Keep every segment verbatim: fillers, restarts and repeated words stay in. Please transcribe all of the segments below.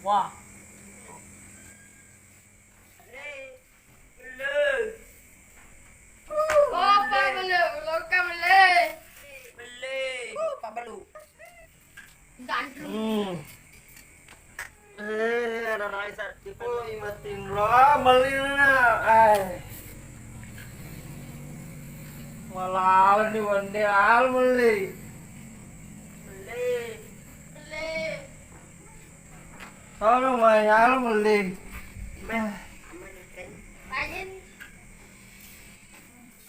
Wah. Belle. Oh, Pak Belle, lokka Belle. Belle. Uh, Pak Belu. Gandrung. Hmm. Eh, ada rai sakit. Oh, imatin lo, ah, melina. Ai. Malah ni wende al meli. Belle. Belle. Halo, mai halo, melli. Meh. Rajin.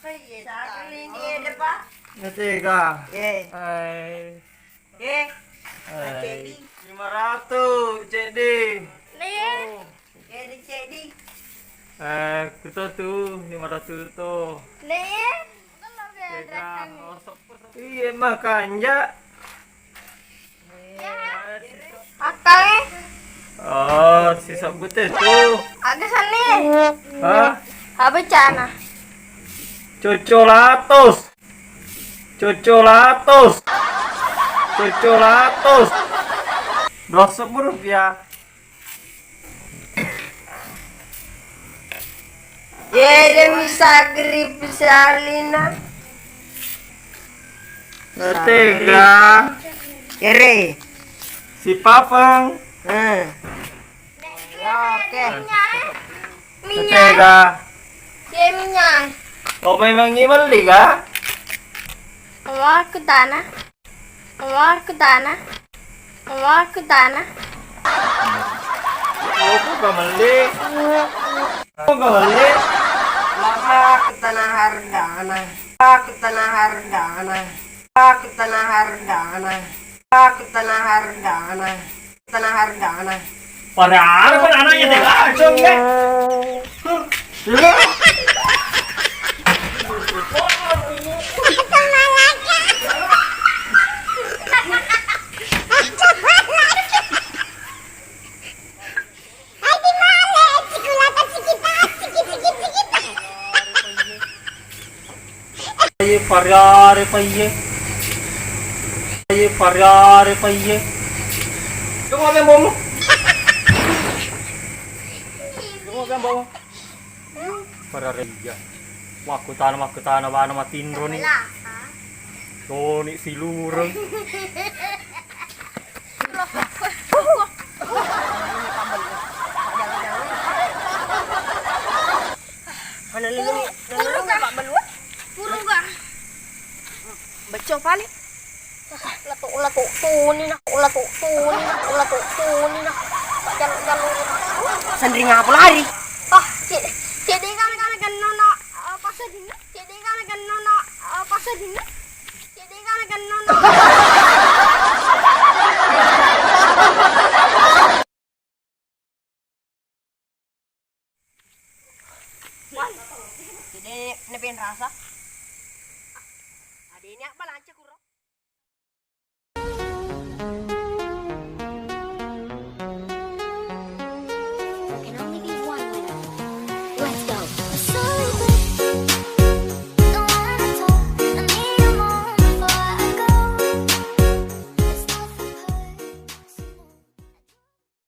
Hai, iya, tak kali ini ada, Pak. Ngetega. Ye. Hai. Ye. Hai. Cedi. Lima ratus, Cedi. Nih. Oh. Cedi, Cedi. Eh, kita tuh lima ratus tuh. Nih. Tega, rosok. Iya, makanja. Akkae. Oh, si sebut itu. Aga sanni. Hah? Apa cana? Cocolatos. Cocolatos. Cocolatos. Dua sepuluh rupiah. Ye, demi sagrip salina. Tega. Ere. Si Papang. Hmm. Oke. Minyak. Tega. Ye, minyak. Oh, memang ini beli kah? Wah, ke tanah. Umur ke tanah. Umur ke tanah. Aku gak melli. Aku gak melli. Maka ke tanah hargana. Maka ke tanah hargana. Maka ke tanah hargana. Maka ke tanah hargana. Tanah hargana. Pada ada pun anaknya teh kacau, ya. Iye, pariare pa iye. Iye, pariare pa iye. Coba ambil bomu. Coba ambil bomu. Pararejja. Makkutana, makkutana bana matinro ni. Toni silureng. Mana lelungi, lelungi Pak Belua? Purung gua. Beco paling. Lato, lato, tuni na, lato, tuni na, lato, tuni na. Pak jalo, jalo. Sandring apa lari? Ah, cek, cek deh kan, kan, kan, nono, eh, pasal dina. Cek deh kan, kan, nono, eh, pasal dina. Cek deh kan, kan, nono. Wah, jadi nepen rasa.